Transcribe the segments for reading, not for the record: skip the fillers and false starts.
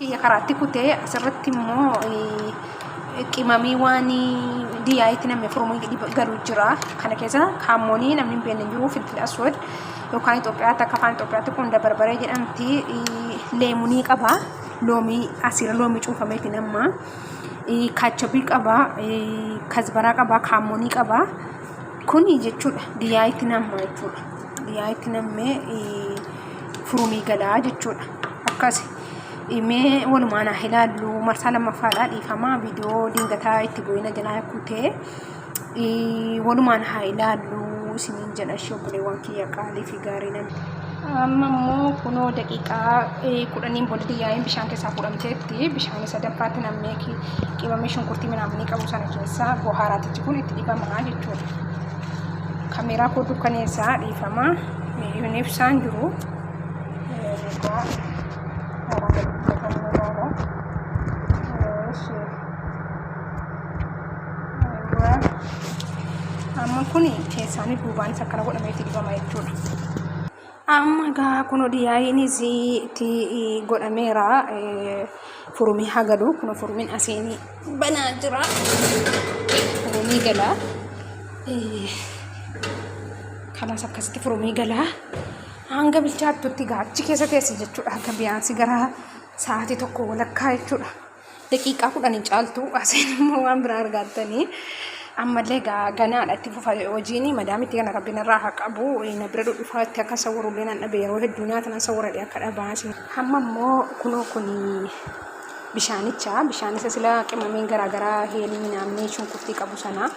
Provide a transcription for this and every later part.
Kiyya karaatti kutee asirratti immoo qimamii waan diyaayitti namni furmuu galu jira. Kana keessa kaammoonii namni hin beekne hin jiru filfil aswad yookaan Itoophiyaatti akka afaan Itoophiyaatti qunda barbaree jedhamti. Leemunii qaba. Loomii asiira loomii cuunfameeti nama. Kaachabii qaba. Kazbaraa qaba. Kaammoonii qaba. Kuni jechuudha diyaayitti namma jechuudha. Diyaayitti nammee furumii galaa jechuudha. Akkasi. Mee walumaan haa ilaallu marsaa lammaffaadha dhiifama viidiyoo dingataa itti bu'ina jalaa kutee walumaan haa ilaallu isiniin jedha ishee obboleewwan kiyya qaalii fi gaarii namni. Amma immoo kunoo daqiiqaa 10n booda diyaayiin bishaan keessaa fuudhamteetti bishaan isa danfaatti nammee qimamii shunkurtii minaamnii qabu sana keessaa bohaaraatichi kun itti dibamaa jechuudha. Kameeraa koo dukkaneessaa dhiifama. Hin ibsaan jiru. Dhugaa haaraan gadi dhiifamuu ilaala. Amma kun keessaan duubaanis akkana godhamee itti dibama jechuudha. Amma gaa kun diyaayiinis itti godhameera. Furumii haa galu. Kun furumiin asiin banaa jira. Furumii gala. Kanas akkasitti furumii gala. Hanga bilchaattutti gaa achi keessa teessi jechuudha. Hanga biyaansi gara sa'aatii tokko walakkaa jechuudha. Daqiiqaa 10 hin caaltu asiin immoo waan biraa argaattanii ammallee gaa ganaadha itti fufa hojiin madaamitti kana rabbiin irraa haa qabu na bira dhudhufaa itti akka sawwarullee nan dhabe yeroo hedduu nyaata nan sawwaradhe akka dhabaa hamma immoo kunoo kun bishaanicha bishaan isa sila qimamiin garaagaraa heelii minaamnii shunkurtii qabu sana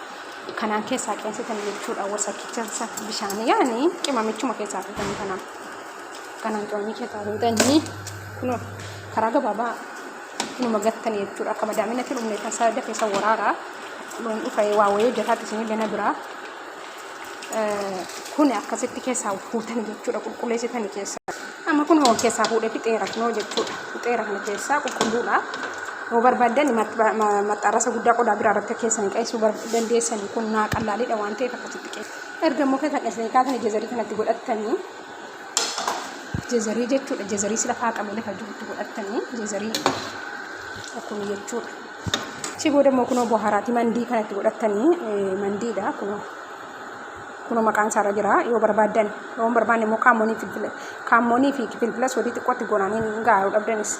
kanaan keessaa qeensitan jechuudha wasakicha bishaan yaani qimamichuma keessaa fuutanii kanaan kanaan qimamii keessaa fuutanii kunoo karaa gabaabaa inuma gattanii jechuudha. Akka madaamiin natti dhumne tasaa dafee san waraara. Loon dhufa waa wayii hojjetaatti isinii gana biraa. Kun akkasitti keessaa fuutanii jechuudha qulqulleessitanii keessaa. Amma kun hoo keessaa fuudhee fixeera kunoo jechuudha. Fixeera kana keessaa qulqulluudha. Yoo barbaaddan maxxarasa guddaa qodaa biraa irratti keessanii qeessuu dandeessanii kun naa qallaaliidha waan ta'eef akkasitti qeessu. Erga immoo keessaa qeessanii kaatanii jazarii kanatti godhattanii Jezarii jechuudha. Jezarii sila faaqamee lafa jirutti godhattanii jezarii kun jechuudha. Achi booda immoo kunoo bohaaraati mandii kanatti godhattanii mandiidha kunoo. Kunoo maqaan isaarra jira yoo barbaaddan yoo hin barbaanne immoo kaammoonii filfila kaammoonii fi filfila soodii xiqqootti goonaan hin gahaa yoo dhabdanis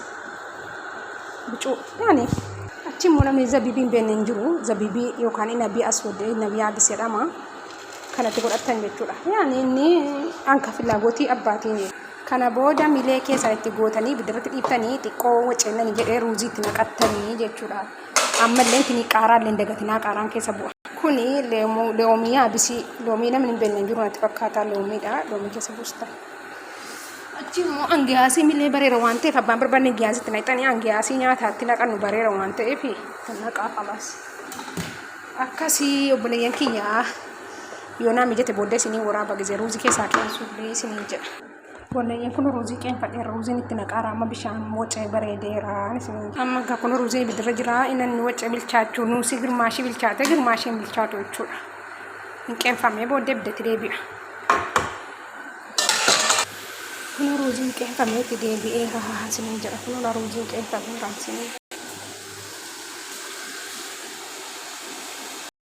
bicuu yaani achi immoo namni zabiibii hin beekne hin jiru zabiibii yookaan inabii aswad inabii yaabis jedhama. Kanatti godhattan jechuudha. Yaani inni anka filaagotii abbaatiin. Kana booda milee keessan itti gootanii ibiddarratti dhiiftanii xiqqoo waceennanii jedhee ruuzii itti naqattanii jechuudha. Ammallee itti qaaraa illee hin dagatinaa qaaraan keessa bu'a. Kuni loomii yaabisii loomii namni hin beekne hin jiru natti fakkaata loomiidha loomii keessa buustan. Achi immoo angiyaasii milee bareera waan ta'eef abbaan barbaanne angiyaasii itti naqxanii angiyaasii nyaataatti naqannu bareera waan ta'eef naqaa kalaas. Akkasii obboleeyyan kiyya yoo naa mijate booddee isinii waraaba gizee ruuzii keessaa qeensuullee isiniin jedha. Obboleeyyan kun ruuzii qeenfadheera ruuziin itti naqaara amma bishaan wacee bareedeera isiniin jedha. Amma egaa kun ruuziin ibiddirra jira inni inni wacee bilchaachuu nuusii girmaashii bilchaate girmaashii hin bilchaatu jechuudha. Hin qeenfamee booddee ibiddatti deebi'a. Kun ruuziin qeenfamee itti deebi'eera isiniin jedha kun ruuziin qeenfameera isiniin jedha.